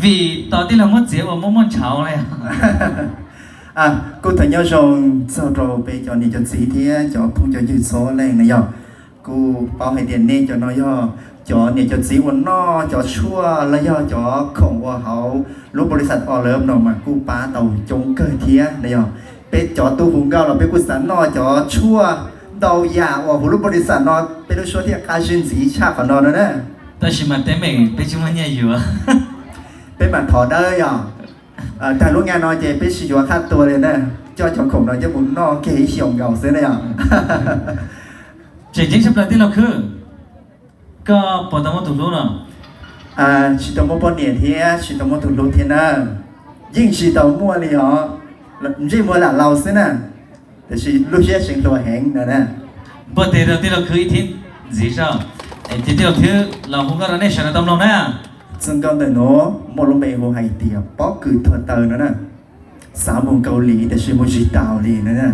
Vim tos tij laug muab txiav uas muaj muaj ntshauv li. Kuj thov nyob zoo txog rau peb cov niam cov txiv thiab cov phooj cov ywg txhua leej na yog. Kuj paub hais tias nej cov no yog cov niam cov txiv uas noj cov tshuaj los yog cov khoom uas hauv lub npaus lis xas os lawv no mas kuj pab tau coob kawg thiab na yog. Peb cov tub hu nkauj los peb kuj xav noj cov tshuaj ntau yam uas hauv lub npaus lis xas no, peb lub suab thiaj qab zib ntxiv tshaj qhov no no na. Tab sis mas teeb meem peb tsis muaj nyiaj yuav. Peb mam thov dawb yog. Tag lub nga no ces peb tsis yuav qhab tua li na, coj cov khoom no coj mus noj kiag ib xyoos nkaus xwb na yog. Tseem ceeb tshaj plaws tij laug Khwb, koj puas tau muaj tus hlub no? Tsis tau muaj poj niam thiab tsis tau muaj tus hlub thiab na. Yeej tsis tau muaj li os. Ntsej muag lam laus xwb na, tiam sis lub siab tseem hluas heev no na. Npuaj tes rau tij laug Khwb ib thib ntxiv soj, es cia tij laug Khwb los hu nkauj rau nej sawv daws tau mloog na. Txij nkauj ntawm nuav muaj lub npe hu hais tias Pob Kws Thuam Taw no na. Xav mus Kaus Lim tiam sis mus tsis taus li no na.